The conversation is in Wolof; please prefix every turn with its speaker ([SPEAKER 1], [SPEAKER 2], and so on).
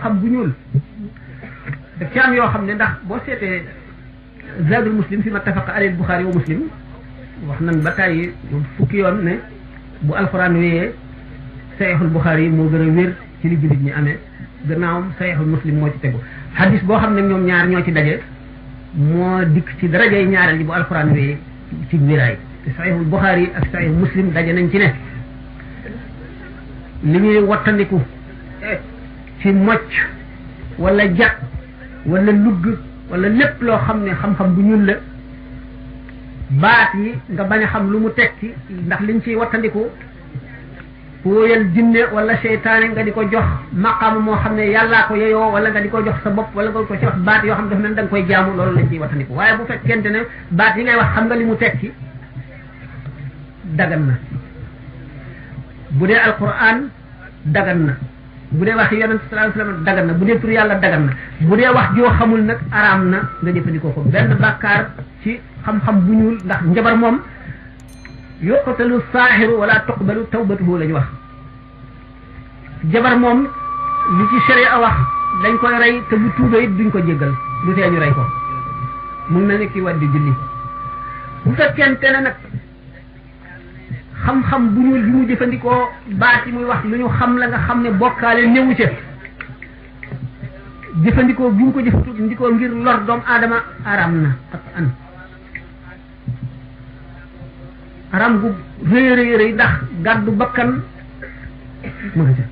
[SPEAKER 1] xam-xam bu ñuul daf ci am yoo xam ne ndax boo seetee zadul muslim fi ma tafaqa alil buxaari wa muslim wax nan ba tàyyi fukki yoon ne bu alxuraan wéyee saxiixul buxaari yi moo gën a wér ci li jullit ñi amee gannaawam saxiixul muslim moo ci tegu xadis boo xam ne ñoom ñaar ñoo ci daje moo dikk ci darajay ñaareel ji bu alxuraan wéyee ci wéraay te saxiixul buxaari yi ak saxiixul muslim daje nañ ci ne li ñuy wattandiku ci mocc wala jàpp wala lugg wala lépp loo xam ne xam-xam bu ñuul la baat yi nga bañ a xam lu mu tekki ndax liñ ciy wattandiku wóoyal jinne wala seytaane nga di ko jox maqaama moo xam ne yàllaa ko yeyoo wala nga di ko jox sa bopp wala nga ko ci wax baat yoo xam ne dafa mel da nga koy jaamu loolu lañ ciy wattandiku waaye bu fekkente ne baat yi ngay wax xam nga li mu tekki dagan na bu dee alquran dagan na bu dee wax yonent sallallahu alayhi wasallam dagan na bu dee tur yàlla dagan na bu dee wax joo xamul nag araam na nga jëfandikoo ko benn bàkkaar ci xam-xam bu ñuul ndax njabar moom yuqtalu saaxiru wala tuqbalu tawbatuhu la ñu wax jabar moom li ci sharia wax dañ koy rey te bu tuubee it duñ ko jéggal du tee ñu rey ko mun na ne kii waddi julli bu fekkente ne nag xam-xam bu ñuul bi mu jëfandikoo baat yi muy wax lu ñu xam la nga xam ne bokkaale néewu ca jëfandikoo bu ñu ko jëfandikoo ngir lor doomu aadama aram na ak an aram gu rëy rëy rëy ndax gàddu bakkan ma nga ca